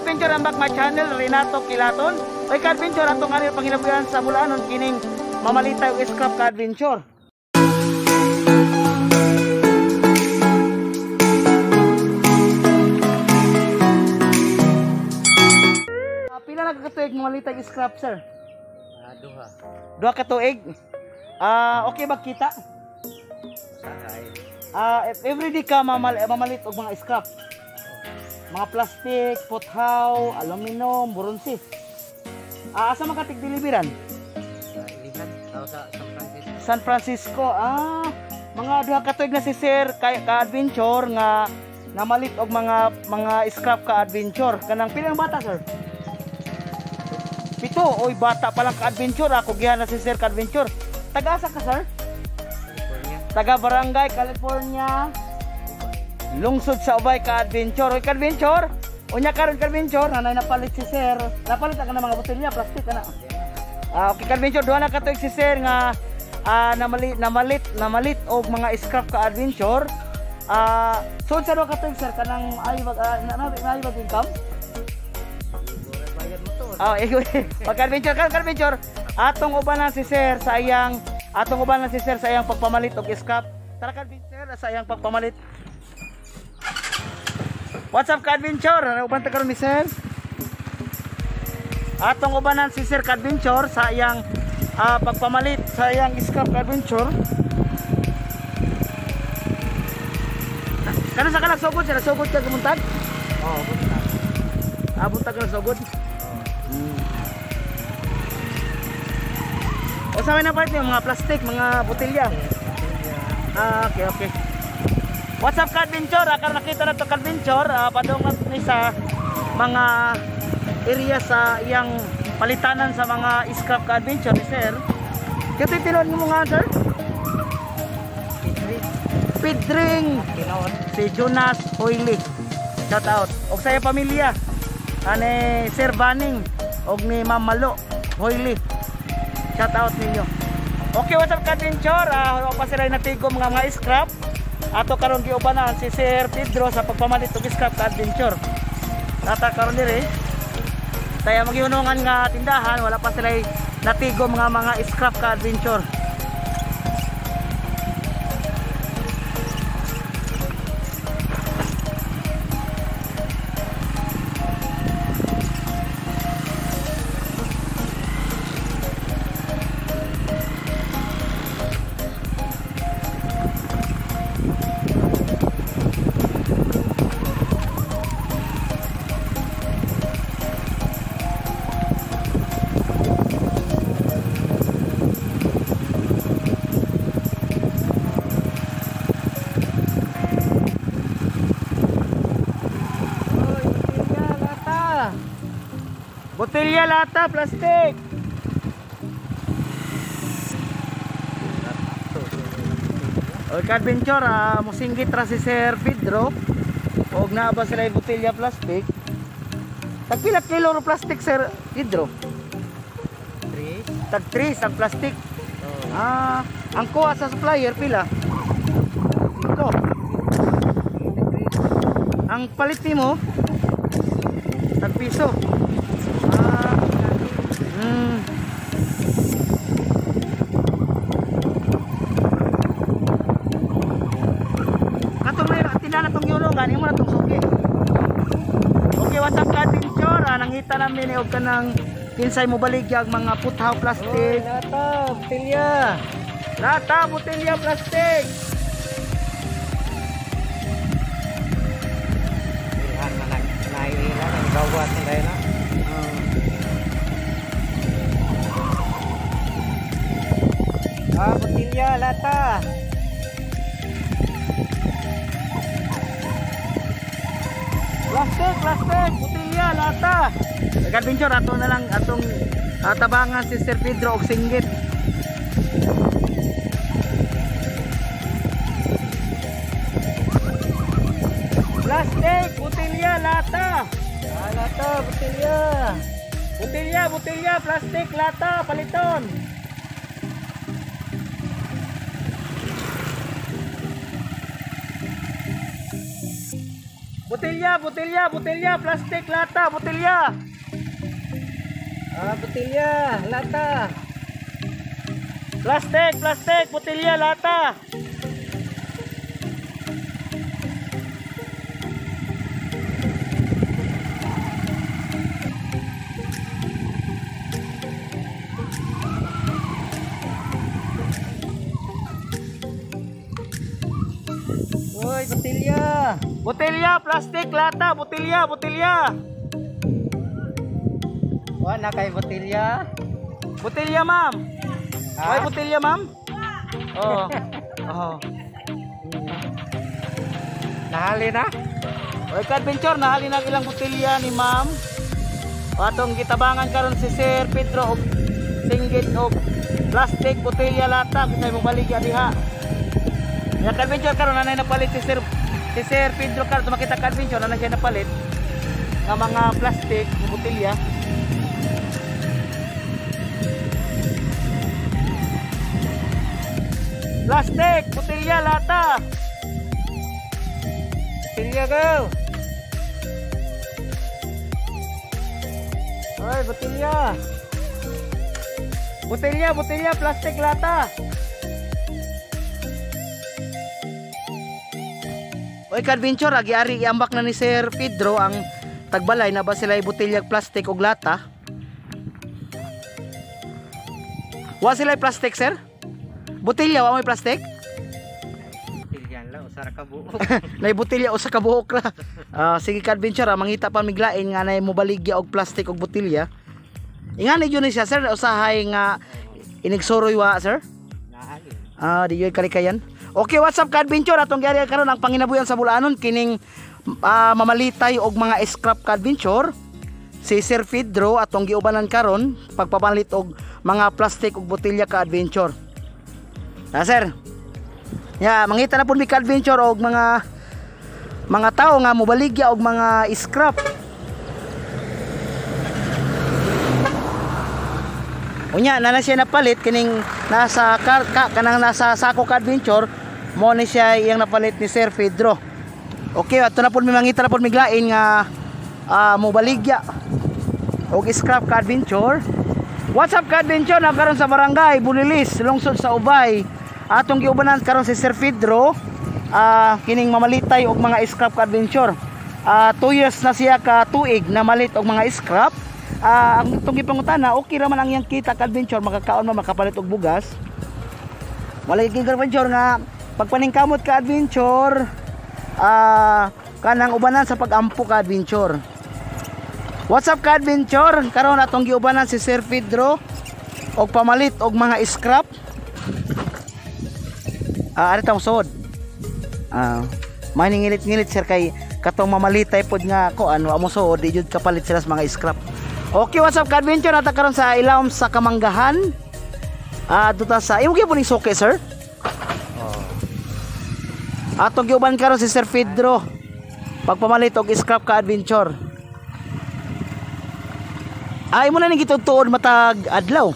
ka-adventure, ambak my channel Renato Quilaton. Oy ka-adventure, atong kanil panginabuyan sa Bulanon kining mamalitay og scrap ka-adventure. Pila na ka tuig mamalitay og scrap, sir? Duha. Duha ka tuig. Okay ba kita? Sakay. Everyday ka mamalit og mga scrap. Mga plastic, pothaw, aluminum, bronze. Asa man ka tig-deliveran? Sa Ilihan, sa San Francisco. San Francisco. Mga duha ka tuig na si sir kay ka-adventure nga namalit og mga scrap ka-adventure. Kanang pilang bata, sir? 7. Oy, bata pa lang ka-adventure. Ako gihan na si sir ka-adventure. Taga-asa ka, sir? California. Taga Barangay California. Lungsod sa Ubay ka-adventure. Oy ka-adventure, unya karon ka-adventure, nanay napalit si sir. Napalit ka na mga botelya, plastic kana. Okay ka-adventure, duha na ka tuig si sir nga namalit og mga scrap ka-adventure. Sud sa duha ka tuig, sir, kanang ay bag income? Bayad mo to. Pag-adventure ka, ka-adventure, atong ubanan si sir sa iyang pagpamalit og scrap. Tara ka-adventure sa iyang pagpamalit. What's up ka-adventure? Ano uban ta karon ni sir? Atong ubanan si sir ka-adventure sa iyang pagpamalit sa iyang scrap ka-adventure. Kano sa ka nagsugod sir? Nagsugod ka gumuntag? Oo, buntag. Buntag ka nagsugod? Oo. O sa may napalit niyo mga plastic, mga botelya. Okay, okay. What's up ka-adventure? Karon nakita na to ka-adventure, padung ni sa mga area sa iyang palitanan sa mga scrap ka-adventure ni sir. Kito tinuod mo nga, sir? Pedring. Tinuod. Si Jonas Hoyli. Shout out. Og sa iyang pamilya, ani Sir Banning og ni Ma'am Malo Hoyli. Shout out ninyo. Okay, what's up ka-adventure? Wa pa sila natigo mga scrap. Ato karon giubanan si Sir Pedro sa pagpamalit og scrap ka-adventure. Nata karon diri. Kaya magihunungan nga tindahan, wala pa sila natigo mga scrap ka-adventure. Botelya, lata, plastic. Okay, ka-adventure, musinggit ra si Sir Pedro. Og naa ba sila botelya plastic? Tag pila kilo ro plastic, Sir Pedro? 3. Tag 3 ang plastic. Oh. Ang kuha sa supplier pila? 5. Ang palit nimo tag piso. Katong may tindahan na tong yulungan, imo na tong suki. Okay, what's up ka-adventure? Nangita namin ni og kanang kinsay mo baligya ang mga puthaw plastic. Oy, lata, botelya. Lata, botelya, plastic. Ilhan man naiila nang gawas na na. Botelya, lata. Plastic, plastic, botelya, lata. Nag-adventure, ato na lang atong tabangan si Sir Pedro og singgit. Plastic, botelya, lata. Lata, botelya. Botelya, botelya, plastic, lata, paliton. Botelya, botelya, botelya, plastic, lata, botelya. Ah, botelya, lata. Plastic, plastic, botelya, lata. Uy, botelya. Botelya, plastic, lata, botelya, botelya. Wa na kay botelya. Botelya, ma'am. Ah? Ay, botelya, ma'am? Oo. Oo. Nahali na? Oy, ka-adventure, nahali na ang ilang botelya ni ma'am. Atong gitabangan karon si Sir Pedro og singgit og plastic, botelya, lata kung sa'y mobaligya diha. Ya ka-adventure karon nanay napalit si Sir Pedro karon makita ka-adventure nanay siya napalit nga mga plastic, botelya. Plastic, botelya, lata. Botelya go. Uy, botelya. Botelya, botelya, plastic, lata. Oy, ka-adventure, agi-ari iambak na ni Sir Pedro ang tagbalay na ba sila botelya, plastic og lata. Wa sila plastic, sir? Botelya, wa may plastic? Botelya lang, usa ra ka buok. Nay botelya usa ka buok ra. Sige ka-adventure, mangita pa miglain nga nay mobaligya og plastic og botelya. Ingani jud ni siya, sir, usahay nga inigsuroy wa, sir? Nahali. Ah, di yoy kalikayan. Okay, what's up ka-adventure? Atong giari karon ang panginabuyan sa Bulanon kining mamalitay og mga scrap ka-adventure. Si Sir Pedro atong giubanan karon pagpapalit og mga plastic og botelya ka-adventure. Na sir. Ya, mangita na pud mi ka-adventure og mga tawo nga mobaligya og mga scrap. Unya na na siya napalit kining nasa kar, ka, kanang nasa sako ka-adventure mo ni siya iyang napalit ni Sir Pedro. Okay, ato na pud mi mangita na pud miglain nga mobaligya og scrap ka-adventure. What's up ka-adventure, na karon sa barangay Bulilis, lungsod sa Ubay. Atong giubanan karon si Sir Pedro kining mamalitay og mga scrap ka-adventure. 2 years na siya ka tuig na malit og mga scrap. Ang itong gipangutana, okay ra man ang iyang kita ka-adventure, makakaon man, makapalit og bugas. Wala gyud ka-adventure nga pagpaningkamot ka-adventure, kanang ubanan sa pag-ampo ka-adventure. What's up ka-adventure? Karon atong giubanan si Sir Pedro og pamalit og mga scrap. Ari ta sod. Maningilit-ngilit sir kay katong mamalitay pod nga ko ano amo suod di jud kapalit sila sa mga scrap. Okay, what's up ka-adventure? Nata karon sa ilawom sa Kamanggahan. Duta sa imo gyud ning suki, sir? Oh. Atong giuban karon si Sir Pedro pagpamalit og scrap ka-adventure. Ay mo na ning gitudtuon matag adlaw.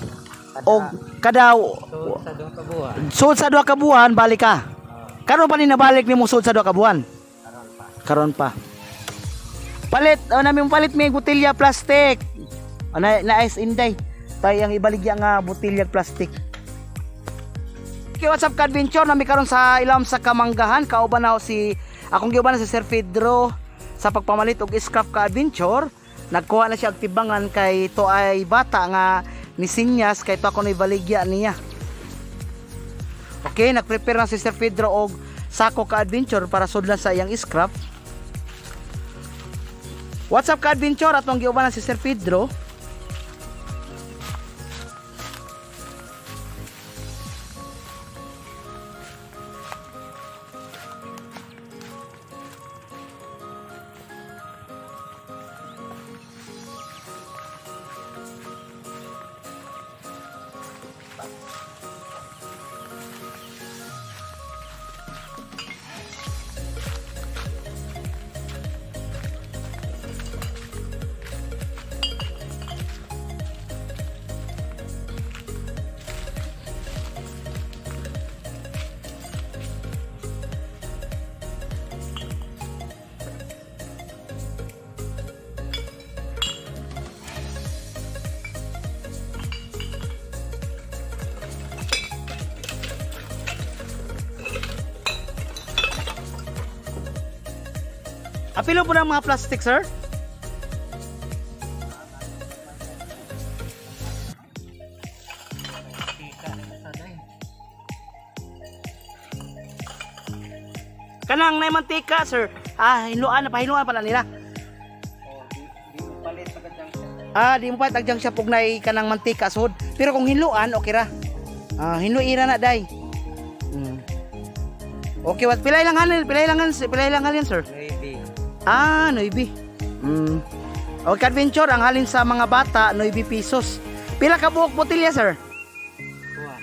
Og kada Sud sa duha ka buwan. Sud sa duha ka buwan balik ka. Karon pa ni nabalik nimo sud sa duha ka buwan? Karon pa. Karon pa. Palit, namin palit may botelya plastic. Na ice inday. Tay ang ibaligya nga botelya plastic. Okay, what's up ka-adventure? Nami karon sa ilawom sa Kamanggahan, kauban na si akong giuban na si Sir Pedro sa pagpamalit og scrap ka-adventure. Nagkuha na siya og tibangan kay to ay bata nga ni sinyas kay to ako ni baligya niya. Okay, nagprepare na si Sir Pedro og sako ka-adventure para sudlan sa iyang scrap. What's up ka-adventure? Atong giuban na si Sir Pedro. Pilo po ng mga plastic, sir? Kanang nay mantika, sir. Hinluan na pahinluan pa na nila. Oh, di mo palit sa junk shop. Di mo palit ag junk shop og nay kanang mantika sud. Pero kung hinluan, okay ra. Hinluira na day. Okay, what pilay lang halin, pilay lang halin, sir. 9. 9. Okay, adventure ang halin sa mga bata 9 pesos. Pila ka buok botelya, sir? Kuan.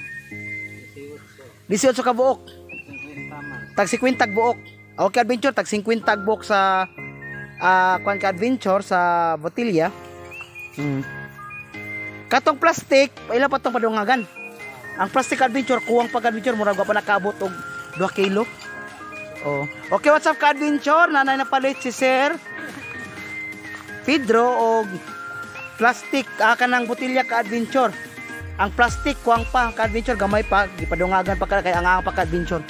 18. 18 ka buok. 50 man. Tag 50 buok. Okay, adventure tag 50 buok sa kuan ka adventure sa botelya. Katong plastic, ila pa tong padungagan. Ang plastic adventure kuwang pag adventure murag wa pa nakaabot og 2 kilo. Oh. Okay, what's up ka adventure? Nanay na palit si Sir Pedro og plastic kanang botelya ka adventure. Ang plastic kuwang pa ka adventure, gamay pa gipadungagan pa ka kay ang pa ka adventure.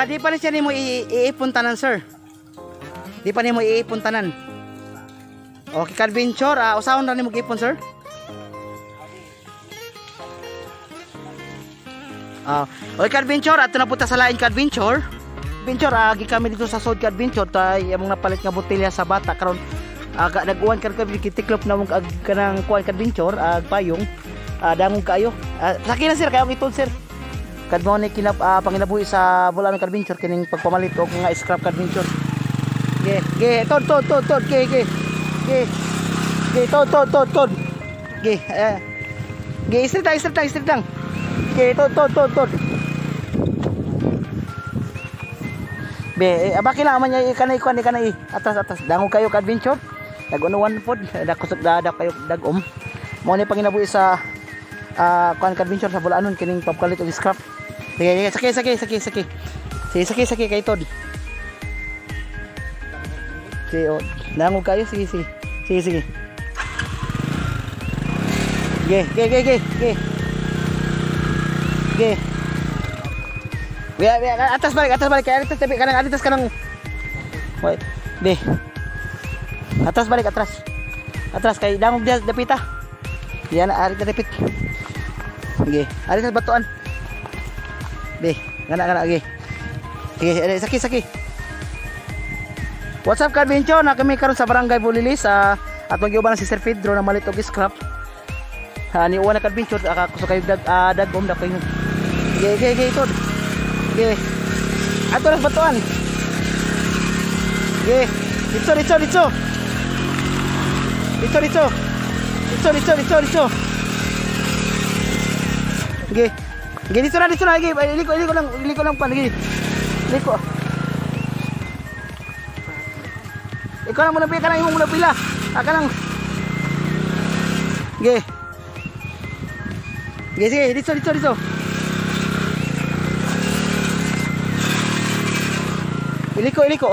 Di pa rin siya nimo iipon tanan, sir. Di pa nimo iipon tanan. Okay, ka-adventure, usahon ra nimo giipon, sir? Okay, ka-adventure, ato na punta sa lain ka-adventure. Adventure, agi kami dito sa Sod ka-adventure, tay among napalit nga botelya sa bata karon. Nag-uwan karon kami gitiklop na mong kanang kuan ka-adventure, ag payong. Dangog kaayo. Saki na sir, kayo itod sir. Kadmo ni panginabuhi sa Bulanon ka-adventure kining pagpamalit og mga scrap ka-adventure. Ge, ge, tod tod tod tod, ge, ge. Ge. Ge, tod tod tod tod. Ge, ge, straight lang, straight lang, straight lang. Ge, tod tod tod tod. Be, abaki lang man niya kanay kuan kanay atras atras. Dangog kayo ka-adventure. Nag-unuan pod, dakusog da kayo dagom. Mo ni panginabuhi sa kuan ka-adventure sa Bulanon kining pagpalit og scrap. Sige, sige, sakay, sakay, sakay, sakay. Sige, sakay, sakay kay tod. Sige, oh, nangog kayo, sige, sige. Sige, sige. Ge, ge, ge, ge, ge. Ge. Wait, wait, atas balik, kay atas tabi kanang atas kanang. Wait, be. Atas balik, atras. Atras kay dangog diha dapita. Diyan ari ka dapit. Ge, ari sa batuan. Be, ngana ngana ge. Sige, saki saki. What's up ka-adventure? Na kami karon sa Barangay Bulilis atong giuban si Sir Pedro na malit og scrap. Ni uwan na ka-adventure kusog kayo dagom da kayo. Ge ge ge tod. Ge. Ato ra batuan. Ge. Ditso ditso ditso. Ditso ditso. Ditso ditso ditso ditso. Ge. Ge dito na ge. Iliko iliko lang pan ge. Iliko. Ikaw lang muna pila, kanang imong muna pila. Kanang. Ge. Ge sige, dito dito dito. Iliko iliko.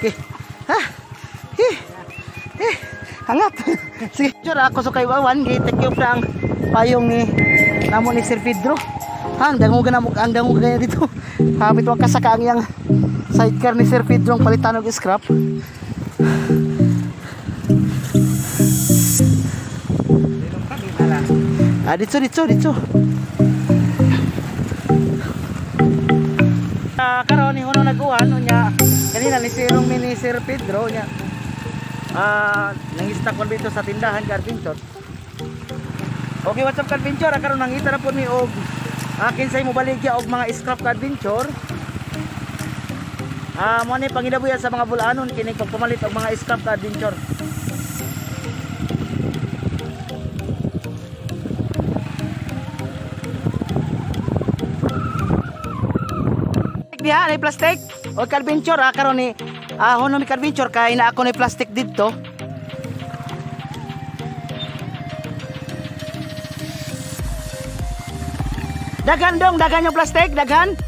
Ge. Ha. He. He. Hangat. Sige, sure ako so kay Wawan, ge take off na ang payong ni namo ni Sir Pedro. Ha, ang dangog na ang dangog kaya dito. Hapit wa kasaka ang iyang sidecar ni Sir Pedro ang palitan og scrap. Dito dito dito. Karon ni huno nag-uwan unya kanina ni sirong ni Sir Pedro unya. Nangista ko dito sa tindahan ka-adventure. Okay, what's up ka-adventure? Karon nangita na po ni og kinsay mo baligya og mga scrap ka-adventure. Mo ni panginabuhi sa mga Bulanon kini pagpamalit og mga scrap ka-adventure. Diha ni plastic o ka-adventure karon ni Ahon mi ka-adventure kay na ako ni plastic didto. Daghan dong, daghan yung plastic, daghan.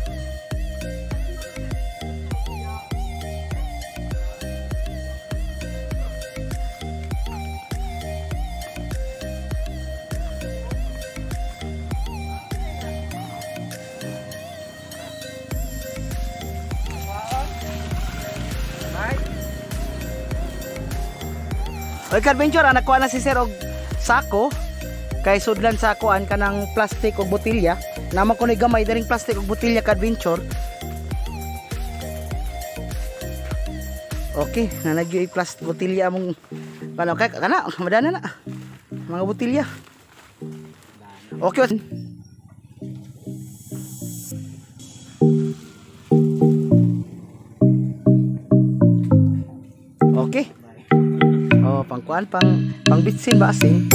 Oy ka-adventure, nakuha na si sir og sako kay sudlan sa kuan kanang plastic og botelya. Namo ko ni gamay daring plastic og botelya ka-adventure. Okay, nanagyo i-plastic botelya among ano kay kana madana na mga botelya. Okay. Okay. Oh, pangkuan pang bitsin ba asin?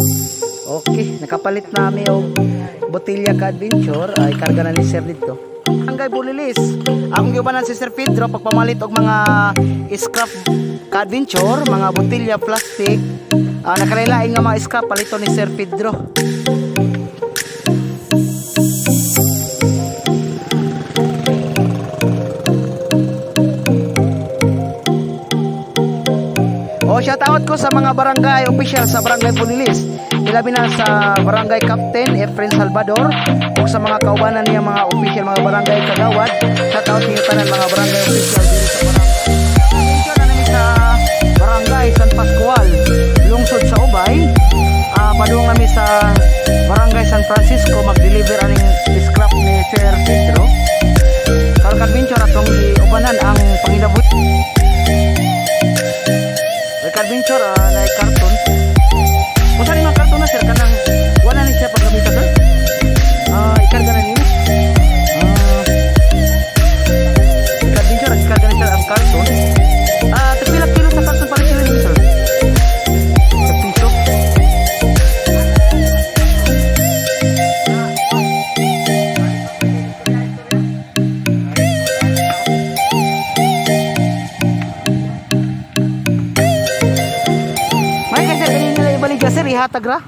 Okay, nakapalit nami og botelya ka-adventure ay karga na ni sir dito. Barangay Bulilis. Akong giubanan si Sir Pedro pagpamalit og mga scrap ka-adventure, mga botelya plastic, nakalain nga mga scrap palito ni Sir Pedro. O, shout out ko sa mga barangay official sa Barangay Bulilis. Ilabi na sa Barangay Captain Efren Salvador ug sa mga kaubanan niya mga official mga barangay kagawad. Shout out niyo tanan mga barangay official diri sa barangay. Adventure na nami sa Barangay San Pascual, lungsod sa Ubay. Padung nami sa Barangay San Francisco mag-deliver aning scrap ni Sir Pedro. Karon adventure atong giubanan ang pangilabot. Adventure na karton. Unsa ni mga karton na sir kanang wala ni siya paggamita sir? Ikarga na nimo. Adventure ikarga na sir ang karton. Tagpila kilo sa karton palit sila nimo sir? Sa piso. Sir, ihatag ra?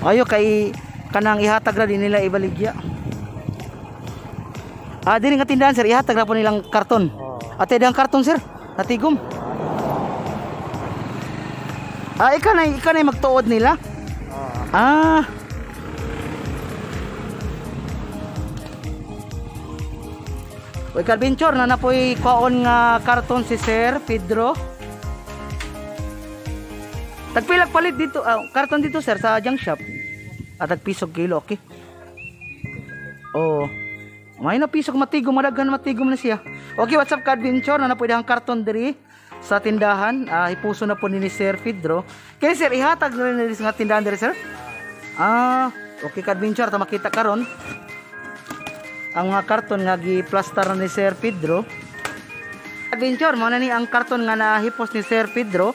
Ayo kay kanang ihatag ra din nila ibaligya. Diri nga tindahan sir, ihatag ra po nilang karton. Ate dang karton sir, natigom. Ika na magtuod nila. Oy ka-adventure na napoy kwaon nga karton si Sir Pedro. Tagpilag palit dito, karton dito sir sa junk shop. Tag piso kilo, okay. Oh. May na piso matigom, madaghan matigom na siya. Okay, what's up ka-adventure? Na napoy dahang karton diri sa tindahan. Hipuso na po ni Sir Pedro. Kaya sir, ihatag na rin nga tindahan diri sir. Okay ka-adventure, ta makita karon ang mga karton nga gi-plaster na ni Sir Pedro. Adventure, mao na ni ang karton nga nahipos ni Sir Pedro.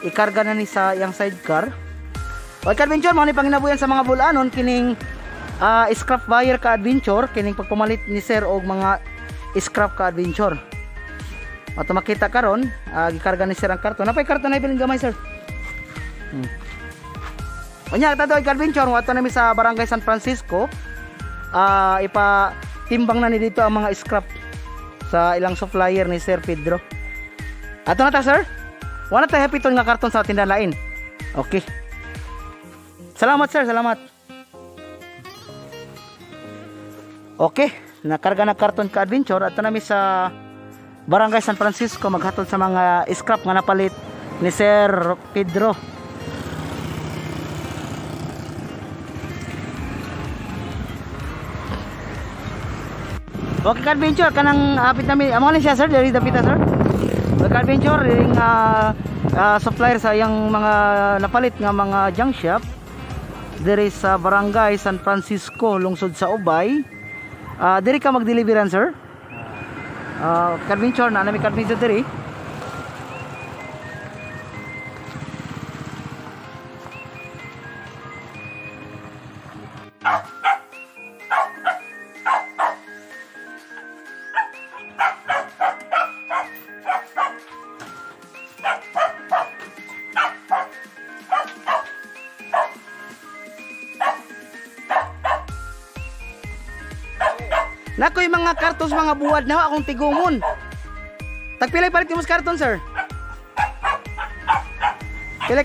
Ikarga na ni sa iyang sidecar. O ka-adventure, mao ni panginabuyan sa mga bulanon kining scrap buyer ka-adventure, kining pagpamalit ni sir og mga scrap ka-adventure. Ato makita karon, gikarga ni sir ang karton. Napay karton na ibilin gamay sir. Unya tato ka-adventure, ato nami sa Barangay San Francisco. Ipa timbang na ni dito ang mga scrap sa ilang supplier ni Sir Pedro. Ato na ta sir. Wala tayo happy ton nga karton sa tindahan lain. Okay. Salamat sir, salamat. Okay, nakarga na karton ka-adventure ato nami sa Barangay San Francisco maghatod sa mga scrap nga napalit ni Sir Pedro. Okay ka-adventure, kanang hapit nami, amo ni siya sir, diri dapita sir. Ka-adventure ring supplier sa iyang mga napalit nga mga junk shop diri sa Barangay San Francisco, lungsod sa Ubay. Diri ka mag-deliveran sir. Ka-adventure na nami ka-adventure diri. Nakoy mga kartons mga buwad na akong tigumon. Tagpilay palit nimo sa karton, sir? Pilay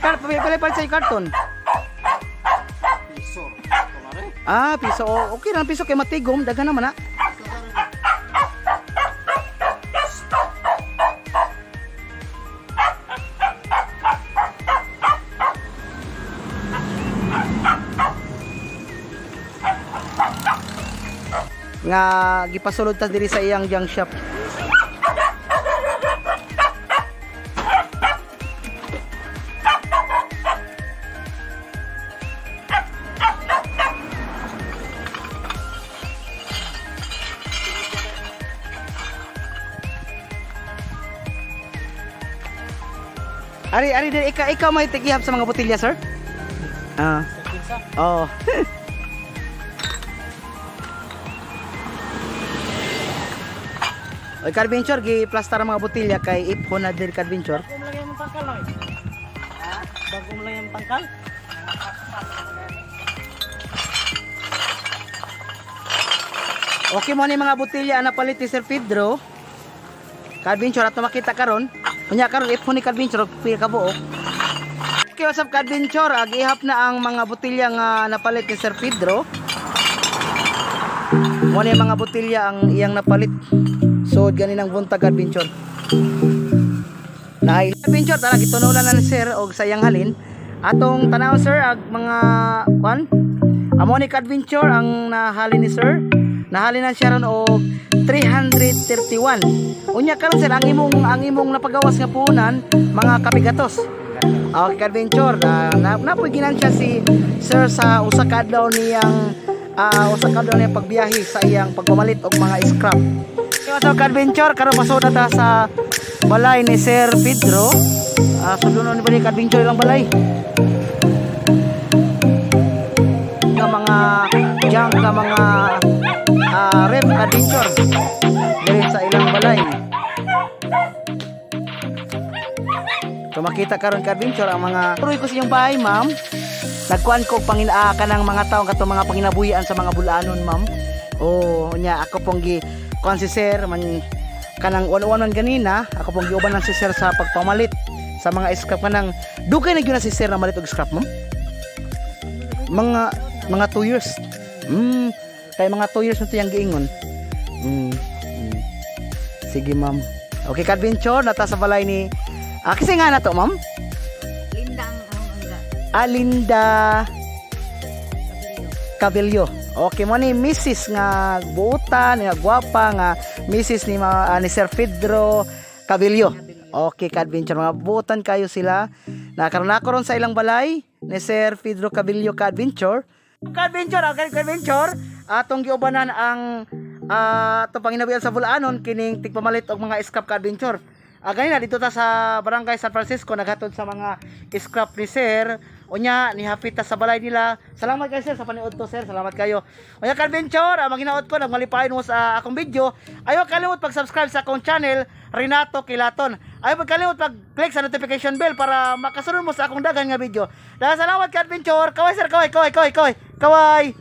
palit sa karton? Piso. Ah, piso. Oh, okay lang piso kay matigom, daghan naman na. Nga gipasulod ta diri sa iyang junk shop. Ari ari diri ikaw may tigihap sa mga botelya, sir? Ah. Oo. Oy, Carventure, gi-plastar ang mga botelya kay ipho na diri, Carventure. Bago mo lang yung tangkal, oy. Ha? Bago mo lang yung tangkal? Okay mo ni mga botelya ang napalit ni Sir Pedro. Carventure, ato makita karon. Unya karon ipho ni Carventure pila ka buok. Okay, what's up, Carventure? Agihap na ang mga botelya nga napalit ni Sir Pedro. Mo ni mga botelya ang iyang napalit. So ganinang buntag, Adventure. Naay Adventure, tara gitunulan na ni sir og sa iyang halin. Atong tanaw, sir, ag mga kwan. Amo ni Adventure ang nahalin ni sir. Nahalin na siya ron og 331. Unya karon, sir, ang imong napagawas nga puhunan mga kapigatos. Okay, Adventure, na napoy ginansya si sir sa usa ka adlaw niyang pagbiyahe sa iyang pagpamalit og mga scrap. Okay, what's up, Adventure? Karon pasod na ta sa balay ni Sir Pedro. Sudlonon ni ba ni Adventure ilang balay? Nga mga junk nga mga ref, Adventure. Diri sa ilang balay. So makita karon ka, Adventure, ang mga tuloy ko sa inyong bahay, ma'am. Nagkuan ko panginaa ng mga tawo katong mga panginabuhian sa mga bulanon, ma'am. Oh, nya ako pong gi kuan si sir man kanang one man ganina, ako pong giuban si sir sa pagpamalit sa mga scrap kanang dugay na gyud na si sir na malit og scrap, ma'am. Mga 2 years. Kay mga 2 years na to yang giingon. Sige, ma'am. Okay, ka-adventure, nata sa balay ni kasi nga na to, ma'am? Linda ang angga. Alinda Cabello. Okay mo ni Mrs. nga buutan, nga gwapa nga Mrs. ni Sir Pedro Cabello. Okay, ka-adventure, mga buutan kayo sila. Nakaroon ako ron sa ilang balay ni Sir Pedro Cabello, ka-adventure. Ka-adventure, okay, ka-adventure. Atong giubanan ang atong panginabuhian sa Bulanon kining tigpamalit og mga scrap, ka-adventure. Ganina dito ta sa Barangay San Francisco naghatod sa mga scrap ni Sir. Unya nihapit ta sa balay nila. Salamat kayo, sir, sa paniud to, sir. Salamat kayo. Unya, ka-adventure, maginaot ko nagmalipayon mo sa akong video. Ayaw kalimot pag-subscribe sa akong channel, Renato Kilaton. Ayaw pagkalimot pag-click sa notification bell para makasunod mo sa akong daghan nga video. Dahil salamat, ka-adventure. Kaway, sir, kaway, kaway, kaway, kaway. Kaway.